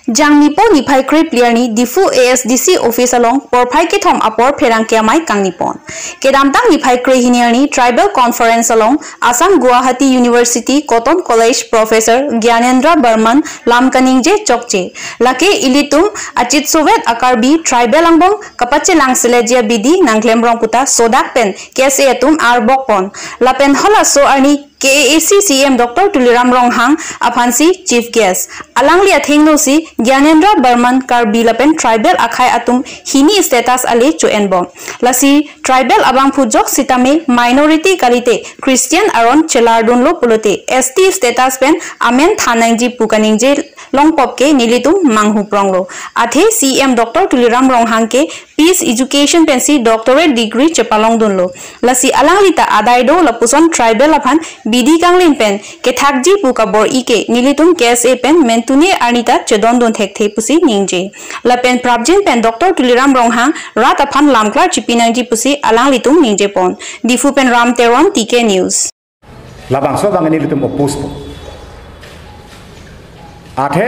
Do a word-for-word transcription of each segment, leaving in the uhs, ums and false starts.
Jangmi po niphai kre phli arni Diphu A S D C office along porphai kethom apor pherangke amei kangni pon. Kedamtang niphai kre hini arni Tribal Conference along Assam Guwahati University Cotton College Professor Gyanendra Barman lam kaningje chokche. Lake ilitum achitsovet a-Karbi tribal angbong kapachelangselet ji abidi nangklemrong puta sodak pen K S A atum arbok pon. Lapen halaso arni K A A C C E M Doctor Tuliram Ronghang aphansi chief guest. Alangli athengno si Gyanendra Barman Karbi lapen tribal akhei atum hini status ale cho-enbom. Lasi tribal abangphu jok sitame minority kalite Christian aron chelardunlo pulote S T status pen amen than nangji pu kaningje longpop ke nelitum manghupronglo. Athe C E M Doctor Tuliram Ronghang ke Peace Education pensi doctorate degree chepalongdunlo. Lasi alangli ta adai do lapuson tribal aphan bidi kanglin pen kethakji pu kabor-i ke nelitum K S A pen mentune arni ta chedondun thekthe pusi ningje. Lapen prapjin pen Doctor Tuliram Ronghang rat aphan lamklar chipi nangji pusi alanglitum ningje pon. Diphu pen Ram Teron, T K News. Labangso abang nelitum oppose po. Athe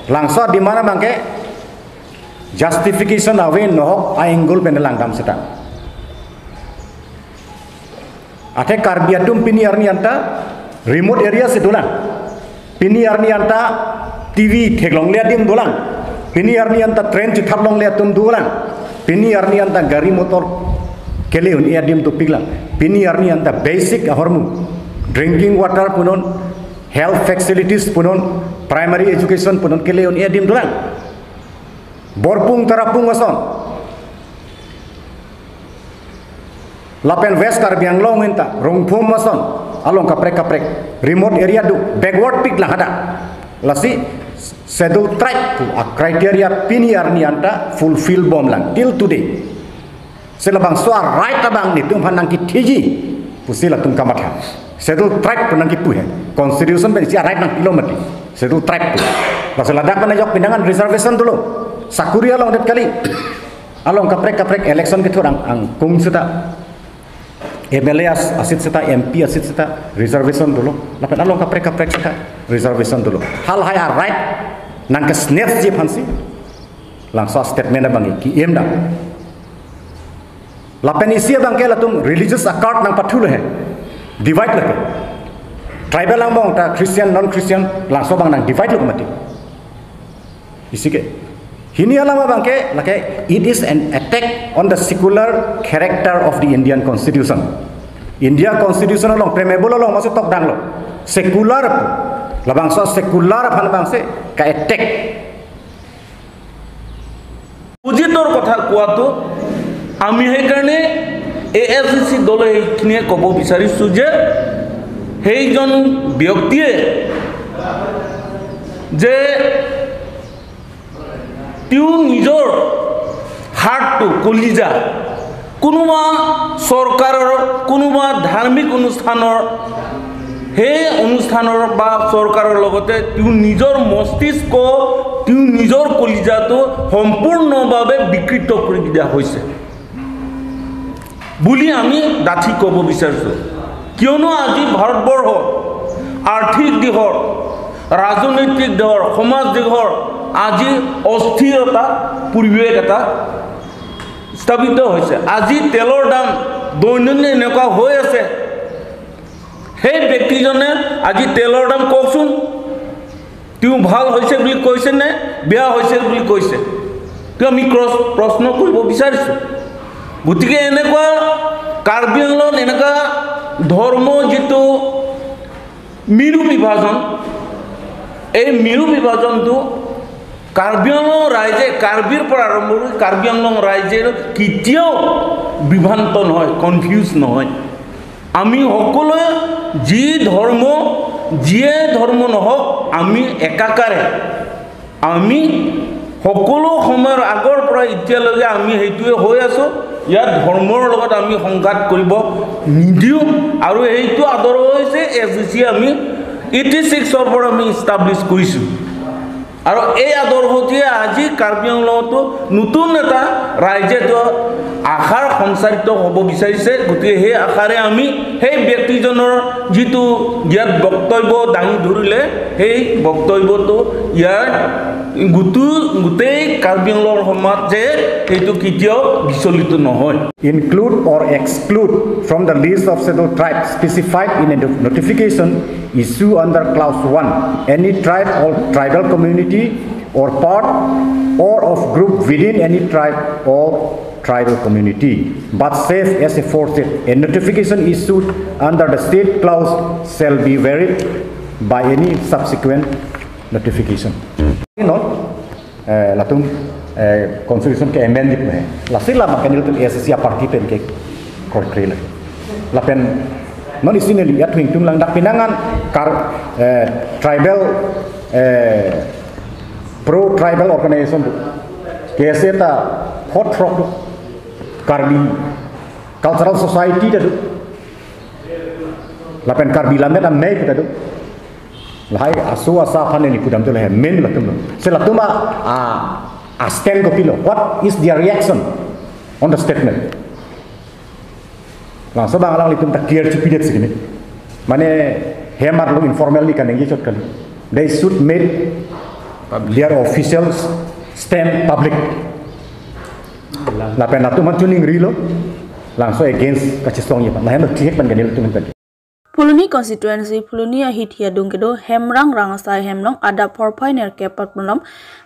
labangso demand abang ke justification ave nohok a-angle pen langdam seta. Athe Karbi atum pini arni anta remote area si dolang. Pini arni anta T V theklongle adim dolang. Pini arni anta train chithaplongle atum dolang. Pini arni anta gari motor kele un-e adim dopiklang. Pini arni anta basic ahormu, drinking water punon, health facilities punon, primary education punon kele un-e adim dolang. Borpung Tarapung ason, lapen West Karbi Anglong anta Rongphum ason along kaprek kaprek remote area do, backward piklang hadak. Lasi Scheduled Tribe pu a-criteria pini arni anta fulfill bomlang till today. Si labangso a-right abang nelitum aphan nangkethiji pusi latum kamatha. Scheduled Tribe pu nangkipu he. Constitution pen isi a-right nangpilo mati. Scheduled Tribe pu. Laso ladak pen ajok pinangan reservation dolo. Sakuri alongdet kali. Along kaprek kaprek election kethur angkung seta, M L A as-, aseat seta, M P aseat seta reservation dolo. Lapen along kaprek kaprek seta reservation dolo. Halahai a-right nangke-snatch ji aphansi labangso statement abang ke-em dam. Lapen isi abang ke latum religious accord nangpathulo he. Divide lake. Tribal angbong ta Christian, non-Christian, labangso abang nang-divide lo mati. Isi ke. Hini alam abang ke, lake, it is an attack on the secular character of the Indian Constitution. India Constitution along, preamble along masih tokdanglo. Secular, labangso secular aphan abang si ka-attack. অপজিটৰ কথা কোৱাটো আমি সেইকাৰণে এ S D C দলে সেইখিনিয়ে ক'ব বিচাৰিছোঁ যে সেইজন ব্যক্তিয়ে যে তেওঁ নিজৰ হাৰ্টটো, কলিজা, কোনোবা চৰকাৰৰ, কোনোবা ধাৰ্মিক অনুষ্ঠানৰ, সেই অনুষ্ঠানৰ বা চৰকাৰৰ লগতে তেওঁ নিজৰ মস্তিষ্ক, তেওঁ নিজৰ কলিজাটো সম্পূৰ্ণভাৱে বিকৃত কৰি দিয়া হৈছে বুলি আমি ডাঠি ক'ব বিচাৰিছোঁ। কিয়নো আজি ভাৰতবৰ্ষৰ আৰ্থিক দিশৰ, ৰাজনৈতিক দিশৰ, সমাজ দিশৰ আজি অস্থিৰতা পৰিৱেশ এটা স্থাপিত হৈছে। আজি তেলৰ দাম দৈনন্দিন এনেকুৱা হৈ আছে, সেই ব্যক্তিজনে আজি তেলৰ দাম কওকচোন, তেওঁ ভাল হৈছে বুলি কৈছে নে বেয়া হৈছে বুলি কৈছে? এইটো আমি ক্ৰছ, প্ৰশ্ন কৰিব বিচাৰিছোঁ। গতিকে এনেকুৱা কাৰ্বি আংলঙত এনেকুৱা ধৰ্ম যিটো মিৰু বিভাজন, এই মিৰু বিভাজনটো কাৰ্বি আংলং ৰাইজে, কাৰ্বিৰ পৰা আৰম্ভ কৰি কাৰ্বি আংলং ৰাইজে কেতিয়াও বিভ্ৰান্ত নহয়, কনফিউজ নহয়। আমি সকলোৱে যি ধৰ্ম, যিয়ে ধৰ্ম নহওক, আমি একাকাৰে, আমি সকলো সময়ৰ আগৰ পৰা এতিয়ালৈকে আমি সেইটোৱে হৈ আছোঁ। ইয়াত ধৰ্মৰ লগত আমি সংঘাত কৰিব নিদিওঁ। আৰু সেইটো আদৰ হৈছে এ এছ ডি চি আমি এইটি ছিক্সৰ পৰা আমি ইষ্টাব্লিছ কৰিছোঁ। আৰু এই আদৰ্শটিয়ে আজি কাৰ্বি আংলঙতো নতুন এটা ৰাইজে তো আশাৰ সঞ্চাৰিত হ'ব বিচাৰিছে। গতিকে সেই আশাৰে আমি সেই ব্যক্তিজনৰ যিটো ইয়াত বক্তব্য দাঙি ধৰিলে, সেই বক্তব্যটো ইয়াৰ Gutu, gutei Karbi Anglong arat je, এইটো কেতিয়াও বিচলিত নহয়। Include or exclude from the list of scheduled tribes specified in a notification issued under clause one any tribe or tribal community or part or of group within any tribe or tribal community, but save as aforesaid. A notification issued under the said clause shall be varied by any subsequent notification. Non, eh, latum, eh, constitution ke amend di pu he. Lasi la makan itu A S S C aparty pen ke korkrele. Lapen non isi neli atuing tung langdak pinangan kar, eh, tribal, eh, pro tribal organization tu. K S A ta hot frog tu. Karbi Cultural Society ta tu. Lapen Karbi Lammet Amei ta tu. Lahai aso asa aphan neli pudam tu lahai main latum lo. Se latum a, a, a stand kopilo. What is their reaction on the statement? Langso bang alanglitum ta clear chipidet si kini. Mane hem arlo informally kaningje chot kali. They should make their official stand public. Lapen latum manchuning rilo. Langso against kachesong ye. Lahen lo chihek pen kani latum pen. Phuloni constituency, Phuloni ahithi adung kedo Hemrang Rangsai Hemlong adap phorphai nerkep patmalom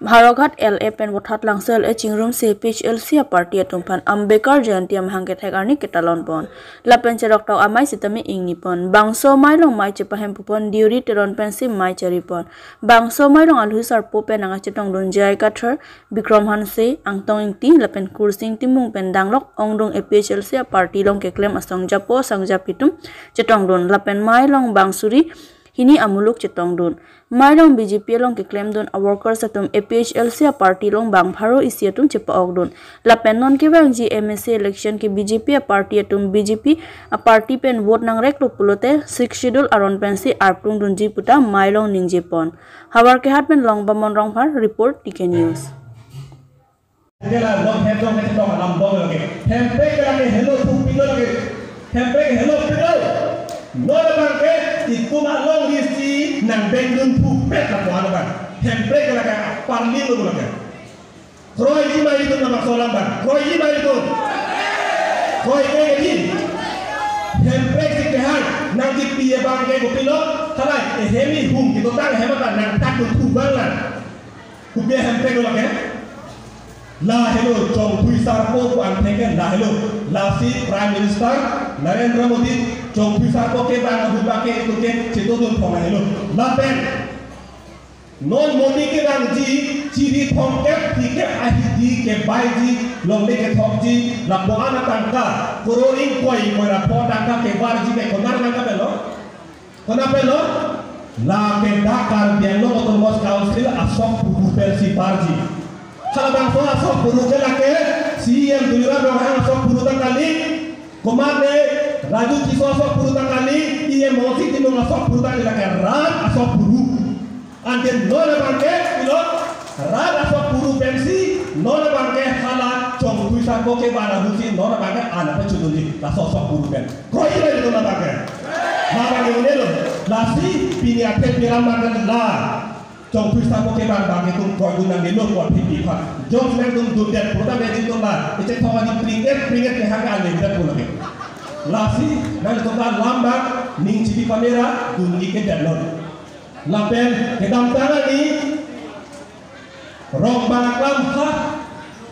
Howraghat L A pen Vothatlangso L A chingrumsi A P H L C aparty atum aphan Ambedkar Jayanti amahang kethek arni ketalon pon. Lapen cheroktok amei sitame ingni pon. Bangso amei along mei chepahem pupon Deuri Teron pensi mei chari pon. Bangso amei along alhu sarpo pen nangkachetongdun J I Kathar, Bikram Hanse, Angtong Ingti, lapen Kursing Timung pen danglok ongdung A P H L C aparty along keklem asong japo sangjap atum chetongdun. Lapen mei along bang suri hini amuluk chetongdun. Mei along B J P along keklemdun aworkers atum A P H L C aparty along bang pharo isi atum chepa-okdun. Lapen non kevangji M A C election ke B J P aparty atum B J P aparty pen vote nangreklo pulote Sixth Schedule aron pensi arpungdunji puta mei along ningje pon. Howraghat pen Longbamon Rongphar report, T K News. Kela long hem dong hem dong alam dong lagi. Hemprek kela ke helo thu pilo lagi. Hemprek helo pilo. Non abang ke itum along isi nang bengdun thu pet la kuan abang. Hemprek kela ke parli lo lagi. Kroiji mei itum nama solam bang. Kroiji mei itum. Kroi ke ini. Hemprek si kehang nang di piye bang ke kopilo. Halai ehemi hum kita tang hemata nang tak thu bang la. Kopi ahemprek lo ke? Lahelo Chongthui Sarpo pu angthek ke lahelo. Lasi Prime Minister Narendra Modi Chongthui Sarpo ke bang ahut bang ke itu ke chetongdun thong lahelo. Lapen non Modi kevangji chiri thomkep phlikep ahithi kebaiji longle kethokji lapu-an atangka crore ingkoi ingkoi ra pho tangka kebarji ke konar nangkapelo. Konat pen lo, lake dak Karbi Anglong Autonomous Council asok puru pensi barji. Halabangso asok puru ke lake C E M Tuliram Ronghang asok puru ta kali, komatne Raju Tisso asok puru ta kali, E M Mongsing Timung asok puru ta kali, lake rat asok puru. Anke non abang ke, ilo, rat asok puru pensi, non abang ke hala Chongthui Sarpo ke bana husi, non abang ke ana pe chudunji, laso asok puru pen. Kroiji mei itum labang ke. Labang ke unelo. Lasi pini athe piram bang ke la. Chongthui Sarpo ke bang bang itum kroidun nangnelo ko P P pha. Jok nangdun dundet pura bang itum la. Iche thong adi pringet pringet ke haka ane det pura ke. Lasi nangtum la lam bang ning chipi pamera dunji ke det lo. Lapen kedamtang ani Rongbang aklam ha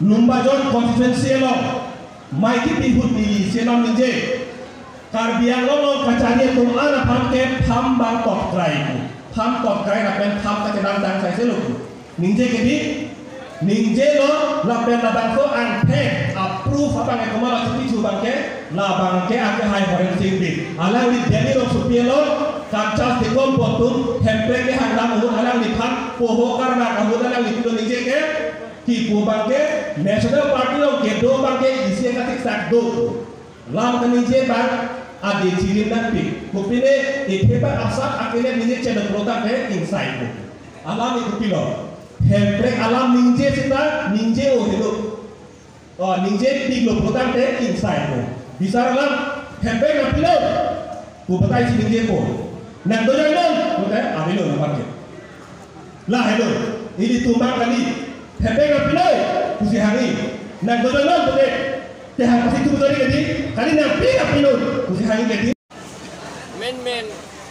Lumbajong constituency along mei kipi ahut neli selam ningje. Karbi Anglong along kachari atum an aphan ke pham bang totkrai pu. Pham totkrai lapen pham kachedamtang sai selo pu. Ningje kedi, ningjelo lapen labangso angthek approve abang ke komat achuti chu bang ke, labang ke ake hai Horensing Bey. Alangli Delhi along supi along, kam chas tekom potum, Hemprek kehang dam ahut alangliphan, poho karna ahut alangli pulo ningje ke, kipu bang ke, National Party along kedo bang ke, isi katik sak do. Lam kaningje bang, adi chilim nangpi. Kopine, ithe bang asap akele ningje chelo prota ke, inside ko. Alam ikopilo. Hemprek alam ningje seta, ningje o helo. O, ningje pik lo protang te inside ko. Bisar alam, Hemprek nangpilo. Ko batai si ningje ko. Nang do jai lo, ko te, avelo nang pakai. Lahelo. Ilitum abang kali, hepeng apinoi pusi hangji. Nang dodonon pute, te hang pasi tu dori kedi, kali nang ping apinoi pusi hangji kedi. Menmen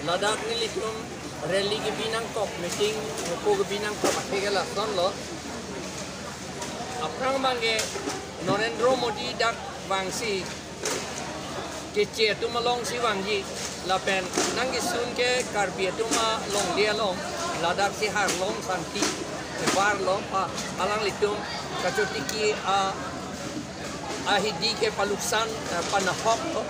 ladak nelitum rally kebi nangkok, meeting mepo kebi nangkok, akhir ke lasonlo. Aphrang abangke Narendra Modi dak vangsi Keche atum alongsi vangji, lapen nangkesun ke Karbi atum alongle along, ladak si Harlong Sangti, kebar lo pa, alanglitum kachotiki a, ahidi ke paluksan, eh, panahok lo,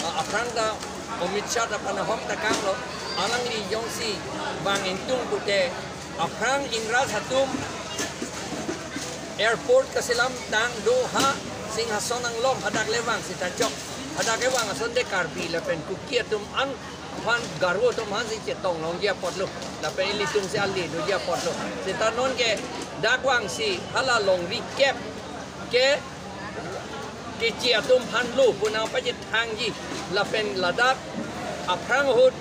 ah, aphrang ta Amit Shah ta panahok ta kanglo, alangli jongsi vang ingtung pute, aphrang Ingras atum airport kaselam tang do ha Singhason anglong, hadak le vang seta chok. Hadak le vang asonte Karbi lapen Kuki atum an aphan Garo atum aphan si chetong longji apotlo. Lapen ilitum si ale doji apotlo. Seta nonke dak vangsi hala longri kep ke Keche atum aphan lo pu nangpachethangji, lapen ladak aphrang ahut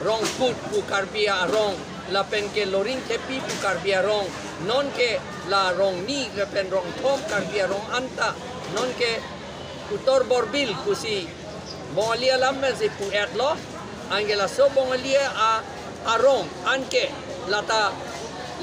Rongkut pu Karbi arong, lapen ke Loringthepi pu Karbi arong, nonke la Rongni lapen Rongthom Karbi arong anta, nonke Uttar Borbil pusi Bongali alam pensi pu-etlo, anke laso Bongali a, arong anke lata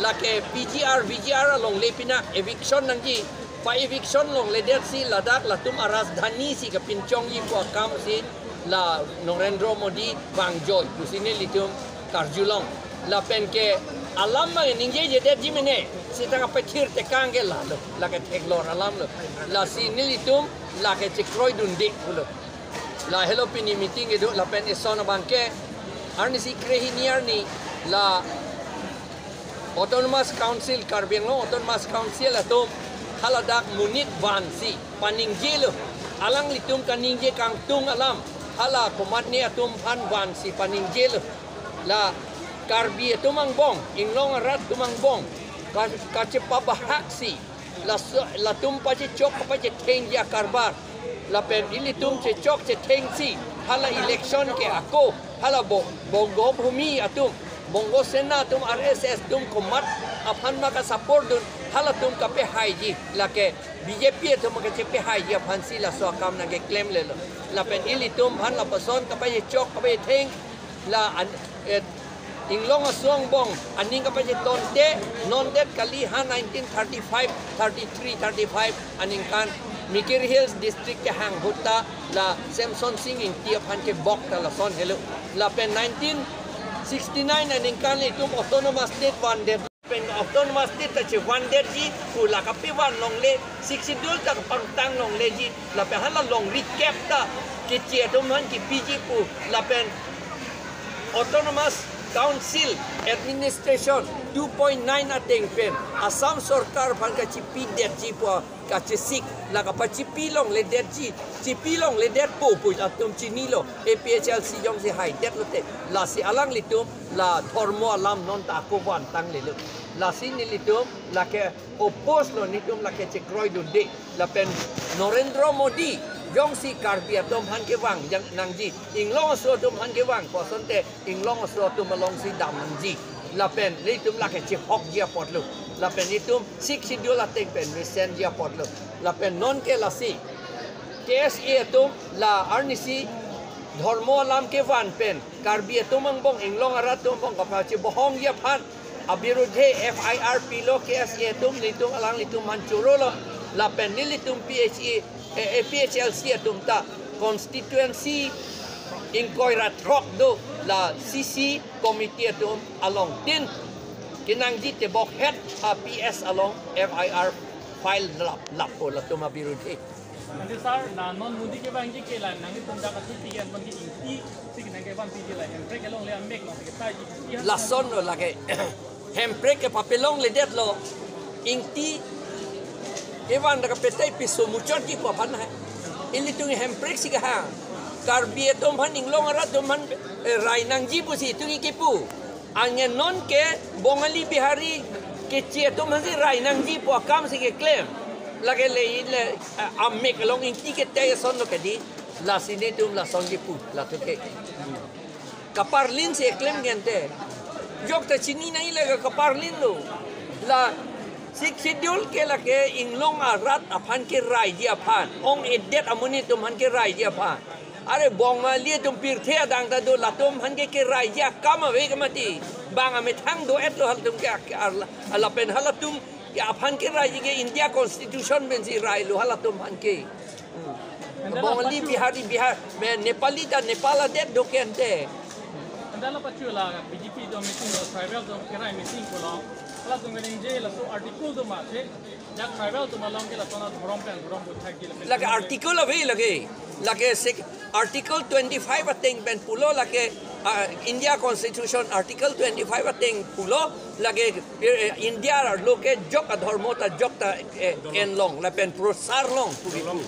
lake P G R, V G R alongle pinak eviction nangji, pa eviction longledetsi ladak latum arajdhani si kapinchongji pu akam si la Narendra Modi vangjoi pusi nelitum karjulong. Lapen ke alam abang ningjejedetji mene, seta kapathir tekang ke lalo, lake theklor alam lo. Lasi nelitum lake chekroidunde pulo. La helo pini meeting kedo, lapen eson abangke arnisi krehini arni la Autonomous Council, Karbi Anglong Autonomous Council atum haladak monit vansi paningjelo. Alanglitum kaningje kangtung alam hala komatne atum aphan vansi paningjelo. La Karbi atum angbong, Inglong arat atum angbong, ka-, kachepabahaksi, la, latum pachechok kapachethengji akarbar. Lapen ilitum chechok chethengsi hala election ke ako, hala bo-, Bongo Bhumi atum, Bongo Sena atum, R S S atum komat aphan ma kasupport dun, halatum kapehaiji, lake B J P atum kachepehaiji aphansi laso akam nangkeklemlelo. Lapen ilitum aphan lapuson kapachechok kapachetheng, la an-, eh, Inglong aso angbong aning kapachetonte, nondet kali ha nineteen thirty-five, thirty-three, thirty-five aningkan Mikir Hills District kehang ahut ta la Semson Sing Ingti aphan kebok ta lason helo. Lapen nineteen sixty-nine aningkan itum Autonomous State vandet, pen Autonomous State ta chevandetji pu la kapevan longle, Sixth Schedule ta kapangtang longleji, lapen hala longri kep ta Keche atum aphan kipiji pu, lapen Autonomous Council Administration two point nine ateng pen Assam Sorkar aphan kachipidetji pu kachesik, la kapachipi longledetji, chipi longledetpo pu atum chinilo, A P H L C jongsi haidetlote, lasi alanglitum la dhormo alam non ta ako vantanglelo. Lasi nelitum lake oppose lo, nelitum lake chekroidunde. Lapen Narendra Modi jongsi Karbi atum aphan kevang jang nangji, Inglong aso atum aphan kevang pu asonte Inglong aso atum alongsi dam nangji. Lapen nelitum lake chehokji apotlo. Lapen itum Sixth Schedule ateng pen mesenji apotlo. Lapen nonke lasi K S A atum la arnisi dhormo alam kevan pen Karbi atum angbong, Inglong arat atum angbong kapachebohongji aphan abirudhe F I R pilo K S A atum, nelitum alanglitum aphan chorolo. Lapen nelitum P H A, eh, A P H L C atum ta constituency ingkoi ra throk do, la C C committee atum along tin kenangji tebok het a P S along F I R file lap, lappo latum abirudhe. Ante sir, la non Modi kevangji ke la nangtum dak atu tigan man ke Ingti si nangkevan tiji la hemprek along le amek long ke taji. Lason lo lake hemprek ke papelongledetlo, Ingti kevan dak petai piso muchotji pu aphan hai. Ilitum hemprek si kehang. Karbi atum aphan, Inglong arat atum aphan, eh, rai nangji pusi itum kepu. Anke nonke Bongali Bihari Keche atum aphansi rai nangji pu akam si keklem. Lake le, le, eh, amek along Ingti ketei asonlo kedi. Lasi nelitum lason kepu, latum ke. Kaparlin si eklem gente. Jok ta chini nangji lake kaparlin lo. La Sixth Schedule ke lake inglong arat aphan keraiji aphan, ong-edet amonit atum aphan keraiji aphan. Are Bongali atum pirthe adang ta do, latum aphan ke keraiji akam ave ke mati. Bang amethang do-etlo halatum ke, ke arla-, lapen halatum ke aphan keraiji ke India Constitution pensi railo halatum aphan ke. Hmm. Bongali, Bihari, Bihar, me Nepali ta Nepal adet do ke ante. Anda la pachu la B J P do meeting lo, tribal do kerai meeting pulo. Latum ningje laso article do mati. Jak tribal atum along ke latum adhorom pen adhorom buthai ke la. Lake article ave lake. Lake sek-, Article twenty-five ateng pen pulo lake, ah, India Constitution Article twenty-five ateng pulo lake, eh, India arlo ke jok adhormo ta jok ta, eh, en long lapen prosar long pu dolo.